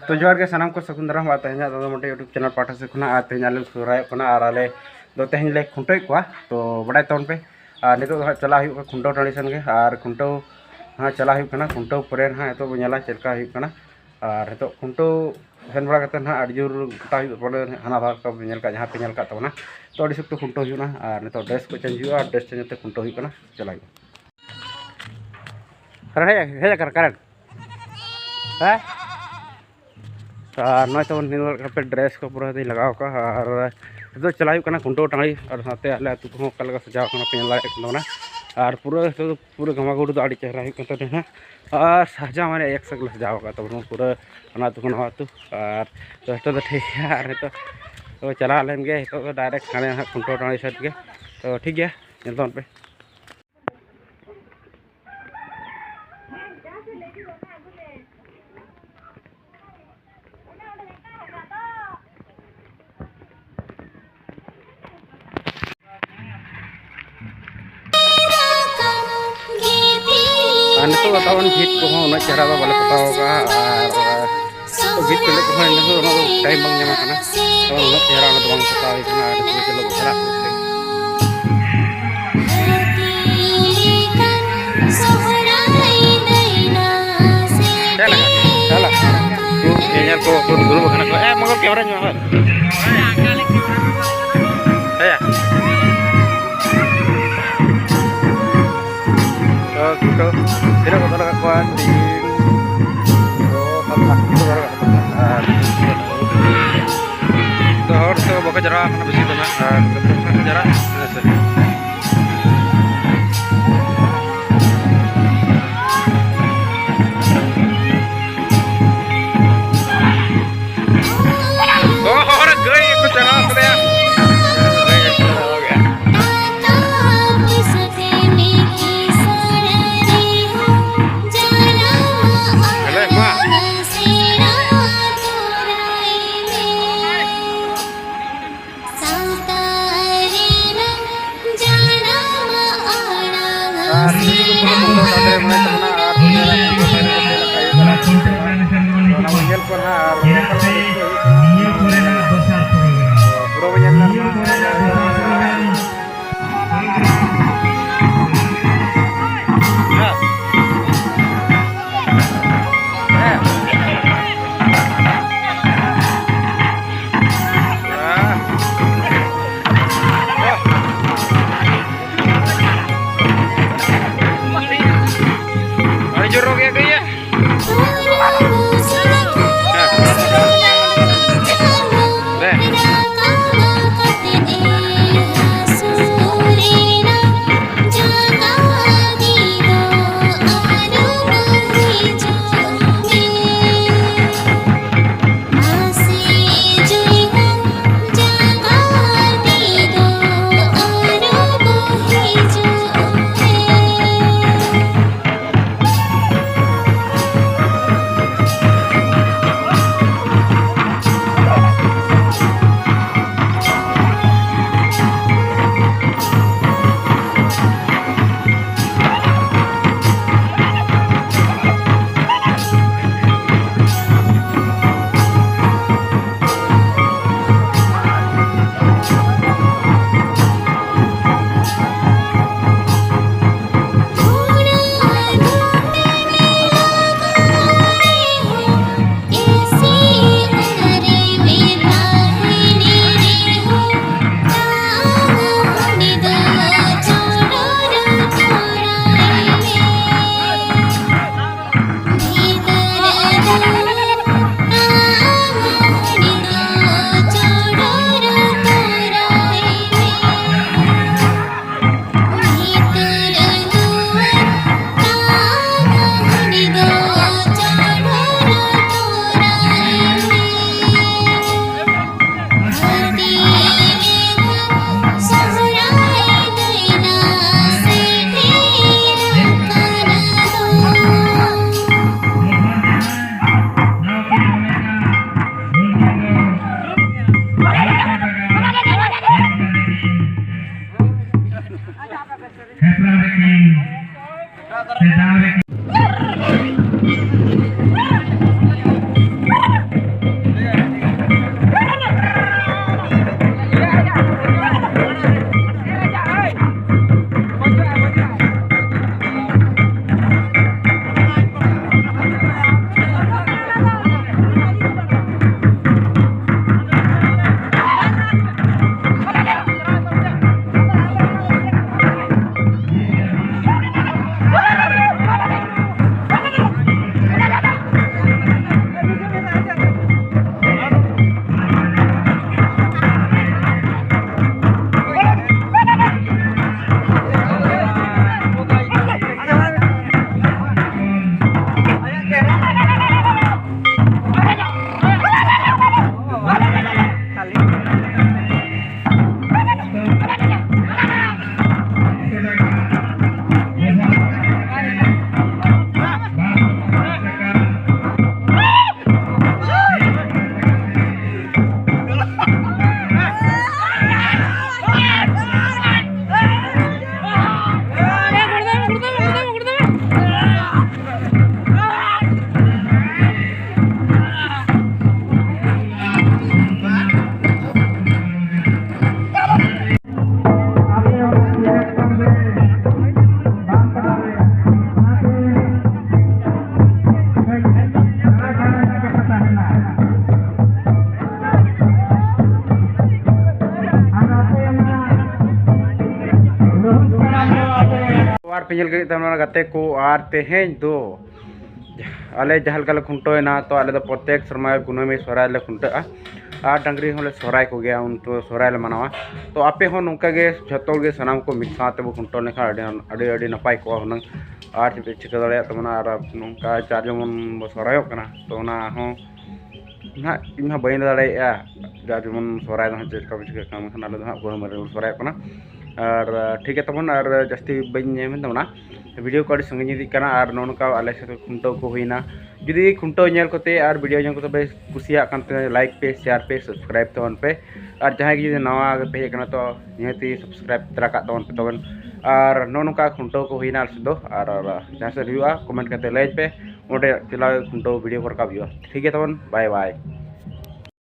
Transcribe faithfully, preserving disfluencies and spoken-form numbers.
ᱛᱚ ᱡᱚᱦᱟᱨ ᱜᱮ ᱥᱟᱱᱟᱢ ᱠᱚ, ᱥᱟᱹᱜᱩᱱ ᱫᱟᱨᱟᱢ᱾ ᱟᱨ ᱛᱮᱦᱮᱧᱟᱜ ᱫᱚ ᱢᱤᱫᱴᱮᱡ YouTube channel ᱯᱟᱦᱴᱟ ᱥᱮᱫ ᱠᱷᱚᱱᱟᱜ, ᱟᱨ ᱛᱮᱦᱮᱧ ᱟᱞᱮ ᱞᱮ ᱥᱚᱦᱨᱟᱭᱚᱜ ᱠᱟᱱᱟ, ᱟᱨ ᱟᱞᱮ ᱫᱚ ᱛᱮᱦᱮᱧ ᱞᱮ ᱠᱷᱩᱱᱴᱟᱹᱣᱮᱫ ᱠᱚᱣᱟ᱾ ᱛᱚ ᱵᱟᱰᱟᱭ ᱛᱟᱵᱚᱱ ᱯᱮ, ᱟᱨ ᱱᱤᱛᱚᱜ ᱫᱚ ᱦᱟᱸᱜ ᱪᱟᱞᱟᱜ ᱦᱩᱭᱩᱜ ᱠᱟᱱᱟ ᱠᱷᱩᱱᱴᱟᱹᱣ ᱴᱟᱺᱰᱤ ᱥᱮᱱ ᱜᱮ, ᱟᱨ ᱠᱷᱩᱱᱴᱟᱹᱣ ᱦᱟᱸᱜ ᱪᱟᱞᱟᱜ ᱦᱩᱭᱩᱜ ᱠᱟᱱᱟ᱾ ᱠᱷᱩᱱᱴᱟᱹᱣ ᱯᱚᱨᱮ ᱦᱟᱸᱜ ᱱᱤᱛᱚᱜ ᱵᱚᱱ ᱧᱮᱞᱟ ᱪᱮᱫ ᱞᱮᱠᱟ ᱦᱩᱭᱩᱜ ᱠᱟᱱᱟ᱾ ᱟᱨ ᱱᱤᱛᱚᱜ ᱠᱷᱩᱱᱴᱟᱹᱣ ᱥᱮᱱ ᱵᱟᱲᱟ ᱠᱟᱛᱮ ᱦᱟᱸᱜ ᱟᱹᱰᱤ ᱡᱳᱨ ᱜᱚᱴᱟ ᱦᱩᱭᱩᱜ ᱛᱟᱵᱚᱱᱟ, ᱦᱟᱱᱟ ᱫᱷᱟᱨ ᱠᱚ ᱧᱮᱞ ᱠᱟᱜ, ᱡᱟᱦᱟᱸ ᱯᱮ ᱧᱮᱞ ᱠᱟᱜ ᱛᱟᱵᱚᱱᱟ᱾ ᱛᱚ ᱟᱹᱰᱤ ᱥᱚᱠᱛᱚ ᱠᱷᱩᱱᱴᱟᱹᱣ ᱦᱩᱭᱩᱜᱼᱟ, ᱟᱨ ᱱᱤᱛᱚᱜ dress ᱠᱚ change ᱦᱩᱭᱩᱜᱼᱟ, ᱟᱨ dress change ᱠᱟᱛᱮ ᱠᱷᱩᱱᱴᱟᱹᱣ ᱦᱩᱭᱩᱜ ᱠᱟᱱᱟ᱾ ᱪᱟᱞᱟᱜ ᱦᱩᱭᱩᱜᱼᱟ᱾ ᱠᱟᱨᱮᱱᱴ ᱦᱮᱡ, ᱦᱮᱡ ᱟᱠᱟᱱᱟ ᱠᱟᱨᱮᱱᱴ᱾ ᱦᱮᱸ? ᱟᱨ ᱱᱚᱜᱼᱚᱭ ᱛᱟᱵᱚᱱ ᱧᱮᱞ ᱫᱟᱲᱮᱭᱟᱜ ᱠᱟᱱᱟ ᱯᱮ, dress ᱠᱚ ᱯᱩᱨᱟᱹ ᱫᱚᱧ ᱞᱟᱜᱟᱣ ᱠᱟᱜᱼᱟ᱾ ᱟᱨ ᱱᱤᱛᱚᱜ ᱪᱟᱞᱟᱜ ᱦᱩᱭᱩᱜ ᱠᱟᱱᱟ ᱠᱷᱩᱱᱴᱟᱹᱣ ᱴᱟᱺᱰᱤ, ᱟᱨ ᱥᱟᱶᱛᱮ ᱟᱞᱮ ᱟᱹᱛᱩ ᱠᱚᱦᱚᱸ ᱚᱠᱟ ᱞᱮᱠᱟ ᱥᱟᱡᱟᱣ ᱠᱟᱱᱟ ᱯᱮ ᱧᱮᱞ ᱫᱟᱲᱮᱭᱟᱜ ᱠᱟᱱ ᱛᱟᱵᱚᱱᱟ᱾ ᱟᱨ ᱯᱩᱨᱟᱹ ᱱᱤᱛᱚᱜ ᱫᱚ ᱯᱩᱨᱟᱹ ᱜᱷᱟᱢᱟᱜᱷᱩᱴ ᱫᱚ ᱟᱹᱰᱤ ᱪᱮᱦᱨᱟ ᱦᱩᱭᱩᱜ ᱠᱟᱱ ᱛᱟᱵᱚᱱᱟ ᱦᱟᱸᱜ᱾ ᱟᱨ ᱥᱟᱡᱟᱣ ᱢᱟᱱᱮ ᱮᱠ ᱥᱮᱫ ᱞᱮ ᱥᱟᱡᱟᱣ ᱟᱠᱟᱫ ᱛᱟᱵᱚᱱᱟ ᱯᱩᱨᱟᱹ ᱚᱱᱟ ᱟᱹᱛᱩ ᱠᱷᱚᱱ ᱱᱚᱣᱟ ᱟᱹᱛᱩ᱾ ᱟᱨ ᱡᱚᱛᱚ ᱫᱚ ᱴᱷᱤᱠ ᱜᱮᱭᱟ᱾ ᱟᱨ ᱱᱤᱛᱚᱜ ᱫᱚ ᱪᱟᱞᱟᱣ ᱞᱮᱱ ᱜᱮ, ᱱᱤᱛᱚᱜ ᱫᱚ direct ᱦᱟᱸᱰᱮ ᱦᱟᱸᱜ ᱠᱷᱩᱱᱴᱟᱹᱣ ᱴᱟᱺᱰᱤ ᱥᱮᱫ ᱜᱮ᱾ ᱛᱚ ᱴᱷᱤᱠ ᱜᱮᱭᱟ, ᱧᱮᱞ ᱛᱟᱵᱚᱱ ᱯᱮ᱾ ᱟᱨ ᱱᱤᱛᱚᱜ ᱫᱚ ᱛᱟᱵᱚᱱ ᱵᱷᱤᱛ ᱠᱚᱦᱚᱸ ᱩᱱᱟᱹᱜ ᱪᱮᱦᱨᱟ ᱫᱚ ᱵᱟᱞᱮ ᱯᱚᱛᱟᱣ ᱠᱟᱜᱼᱟ, ᱟᱨ ᱵᱷᱤᱛ ᱠᱚ ᱠᱚᱦᱚᱸ ᱱᱤᱛᱚᱜ ᱩᱱᱟᱹᱜ ᱫᱚ time ᱵᱟᱝ ᱧᱟᱢ ᱠᱟᱱᱟ, ᱛᱚ ᱩᱱᱟᱹᱜ ᱪᱮᱦᱨᱟ ᱚᱱᱟ ᱫᱚ ᱵᱟᱝ ᱯᱚᱛᱟᱣ ᱦᱩᱭ ᱠᱟᱱᱟ᱾ ᱟᱨ ᱱᱤᱛᱚᱜ ᱪᱚᱞᱚ ᱪᱟᱞᱟᱜ ᱦᱩᱭᱩᱜ ᱛᱮ᱾ ᱪᱮᱫ ᱞᱮᱠᱟ? ᱪᱟᱞᱟᱜ᱾ ᱧᱮᱧᱮᱞ ᱠᱚ ᱫᱩᱲᱩᱵ ᱟᱠᱟᱱᱟ ᱠᱚ᱾ ᱮ, ᱢᱚᱜᱚᱞ camera ᱧᱚᱜ ᱢᱮ᱾ ᱦᱮᱸᱭᱟ᱾ ᱛᱚ, ᱠᱷᱩᱱᱴᱟᱹᱣ ᱛᱤᱱᱟᱹᱜ ᱠᱚ ᱫᱚᱦᱚ ᱟᱠᱟᱫ ᱠᱚᱣᱟ? ᱛᱤᱱ, ᱪᱷᱚ, ᱥᱟᱛ, ᱟᱴ ᱴᱤ ᱠᱚ ᱫᱚᱦᱚ ᱟᱠᱟᱫ ᱠᱚᱣᱟ᱾ ᱟᱨ ᱛᱚ, ᱦᱚᱲ ᱛᱚ ᱵᱟᱠᱚ ᱡᱟᱣᱨᱟ ᱟᱠᱟᱱᱟ ᱵᱮᱥᱤ ᱫᱚ ᱱᱟᱦᱟᱜ, ᱟᱨ ᱡᱚᱛᱚ ᱠᱚ ᱡᱟᱣᱨᱟ ᱟᱠᱟᱱᱟ ᱥᱮ᱾ ᱛᱚ, ᱦᱚᱲ ᱜᱟᱹᱭ ᱜᱮᱠᱚ ᱪᱟᱨᱦᱟᱣ ᱠᱮᱫᱮᱭᱟ᱾ ᱜᱟᱹᱭ ᱜᱮᱠᱚ ᱪᱟᱨᱦᱟᱣ ᱠᱮᱫᱮᱭᱟ᱾ ᱚᱱᱟ ᱠᱚ ᱧᱮᱞ ᱠᱚ ᱱᱟᱦᱟᱜ ᱟᱨ ᱪᱮᱫᱟᱜ ᱥᱮ ᱱᱤᱭᱟᱹ ᱠᱚᱨᱮᱱᱟᱜ ᱫᱚᱥᱟᱨ ᱯᱨᱳᱜᱨᱟᱢ, ᱯᱩᱨᱟᱹ ᱵᱚᱱ ᱧᱮᱞ ᱧᱟᱢᱟ᱾ ᱱᱤᱭᱟᱹ ᱠᱚᱨᱮᱱᱟᱜ ᱫᱚᱥᱟᱨ ᱯᱨᱳᱜᱨᱟᱢ᱾ ᱟᱹᱰᱤ ᱡᱳᱨ ᱨᱚᱲ ᱜᱮᱭᱟ ᱠᱚ ᱤᱭᱟᱹ᱾ ᱦᱮᱸ᱾ ᱦᱮᱸ᱾ ᱦᱮᱯᱨᱟᱣ ᱨᱮᱠᱤᱱ ᱟᱨ ᱯᱮ ᱧᱮᱞ ᱠᱮᱫ ᱛᱟᱵᱚᱱᱟ ᱜᱟᱛᱮ ᱠᱚ, ᱟᱨ ᱛᱮᱦᱮᱧ ᱫᱚ ᱟᱞᱮ ᱡᱟᱦᱟᱸ ᱞᱮᱠᱟ ᱞᱮ ᱠᱷᱩᱱᱴᱟᱹᱣ ᱮᱱᱟ, ᱛᱚ ᱟᱞᱮ ᱫᱚ ᱯᱨᱚᱛᱮᱠ ᱥᱮᱨᱢᱟ ᱜᱮ ᱠᱩᱱᱟᱹᱢᱤ ᱥᱚᱦᱨᱟᱭ ᱞᱮ ᱠᱷᱩᱱᱴᱟᱹᱜᱼᱟ ᱟᱨ ᱰᱟᱹᱝᱨᱤ ᱦᱚᱸᱞᱮ ᱥᱚᱦᱨᱟᱭ ᱠᱚᱜᱮᱭᱟ, ᱩᱱ ᱥᱚᱦᱨᱟᱭ ᱞᱮ ᱢᱟᱱᱟᱣᱟ᱾ ᱛᱚ ᱟᱯᱮ ᱦᱚᱸ ᱱᱚᱝᱠᱟ ᱜᱮ ᱡᱷᱚᱛᱚ ᱦᱚᱲ ᱜᱮ ᱥᱟᱱᱟᱢ ᱠᱚ ᱢᱤᱫ ᱥᱟᱶ ᱛᱮᱵᱚ ᱠᱷᱩᱱᱴᱟᱹᱣ ᱞᱮᱱᱠᱷᱟᱱ ᱟᱹᱰᱤ, ᱟᱹᱰᱤ, ᱟᱹᱰᱤ ᱱᱟᱯᱟᱭ ᱠᱚᱜᱼᱟ ᱦᱩᱱᱟᱹᱝ᱾ ᱟᱨ ᱪᱮᱫ ᱯᱮ ᱪᱤᱠᱟᱹ ᱫᱟᱲᱮᱭᱟᱜ ᱛᱟᱵᱚᱱᱟ, ᱟᱨ ᱱᱚᱝᱠᱟ ᱡᱟᱨ ᱡᱮᱢᱚᱱ ᱵᱚ ᱥᱚᱦᱨᱟᱭᱚᱜ ᱠᱟᱱᱟ, ᱛᱚ ᱚᱱᱟ ᱦᱚᱸ ᱱᱟᱦᱟᱜ ᱤᱧ ᱦᱚᱸ ᱵᱟᱹᱧ ᱞᱟᱹᱭ ᱫᱟᱲᱮᱭᱟᱜᱼᱟ᱾ ᱡᱟᱨ ᱡᱮᱢᱚᱱ ᱥᱚᱦᱨᱟᱭ ᱫᱚ ᱦᱟᱸᱜ ᱪᱮᱫ ᱞᱮᱠᱟ ᱵᱚ ᱪᱤᱠᱟᱹᱜ ᱠᱟᱱᱟ, ᱢᱮᱱᱠᱷᱟᱱ ᱟᱞᱮ ᱫᱚ ᱦᱟᱸᱜ ᱜᱚᱨᱚᱢ ᱨᱮ ᱵᱚ ᱥᱚᱦᱨᱟᱭᱚᱜ ᱠᱟᱱᱟ᱾ ᱟᱨ ᱴᱷᱤᱠ ᱜᱮᱭᱟ ᱛᱟᱵᱚᱱ, ᱟᱨ ᱡᱟᱹᱥᱛᱤ ᱵᱟᱹᱧ ᱢᱮᱱ ᱛᱟᱵᱚᱱᱟ, ᱵᱷᱤᱰᱤᱭᱳ ᱠᱚ ᱟᱹᱰᱤ ᱥᱟᱺᱜᱤᱧ ᱤᱫᱤᱜ ᱠᱟᱱᱟ᱾ ᱟᱨ ᱱᱚᱜᱼᱚ ᱱᱚᱝᱠᱟ ᱟᱞᱮ ᱥᱮᱫ ᱠᱷᱩᱱᱴᱟᱹᱣ ᱠᱚ ᱦᱩᱭᱱᱟ᱾ ᱡᱩᱫᱤ ᱠᱷᱩᱱᱴᱟᱹᱣ ᱧᱮᱞ ᱠᱚᱛᱮ ᱟᱨ ᱵᱷᱤᱰᱤᱭᱳ ᱧᱮᱞ ᱠᱚᱛᱮ ᱯᱮ ᱠᱩᱥᱤᱭᱟᱜ ᱠᱟᱱ ᱛᱮ ᱞᱟᱭᱤᱠ ᱯᱮ, ᱥᱮᱭᱟᱨ ᱯᱮ, ᱥᱟᱵᱥᱠᱨᱟᱭᱤᱵ ᱛᱟᱵᱚᱱ ᱯᱮ᱾ ᱟᱨ ᱡᱟᱦᱟᱸᱭ ᱜᱮ ᱡᱩᱫᱤ ᱱᱟᱣᱟ ᱜᱮ ᱯᱮ ᱦᱮᱡ ᱟᱠᱟᱱᱟ, ᱛᱚ ᱱᱤᱦᱟᱹᱛᱤ ᱥᱟᱵᱥᱠᱨᱟᱭᱤᱵ ᱛᱚᱨᱟ ᱠᱟᱜ ᱛᱟᱵᱚᱱ ᱯᱮ ᱛᱟᱵᱚᱱ᱾ ᱟᱨ ᱱᱚᱜᱼᱚ ᱱᱚᱝᱠᱟ ᱠᱷᱩᱱᱴᱟᱹᱣ ᱠᱚ ᱦᱩᱭᱱᱟ ᱟᱞᱮ ᱥᱮᱫ ᱫᱚ᱾ ᱟᱨ ᱟᱨ ᱡᱟᱦᱟᱸ ᱥᱮᱫ ᱦᱩᱭᱩᱜᱼᱟ, comment ᱠᱟᱛᱮ ᱞᱟᱹᱭ ᱯᱮ, ᱚᱸᱰᱮ ᱪᱟᱞᱟᱣ ᱠᱷᱩᱱᱴᱟᱹᱣ video ᱠᱚ ᱨᱟᱠᱟᱵ ᱦᱩᱭᱩᱜᱼᱟ᱾ ᱴᱷᱤᱠ ᱜᱮᱭᱟ, ᱛᱟᱵᱚᱱ, bye bye᱾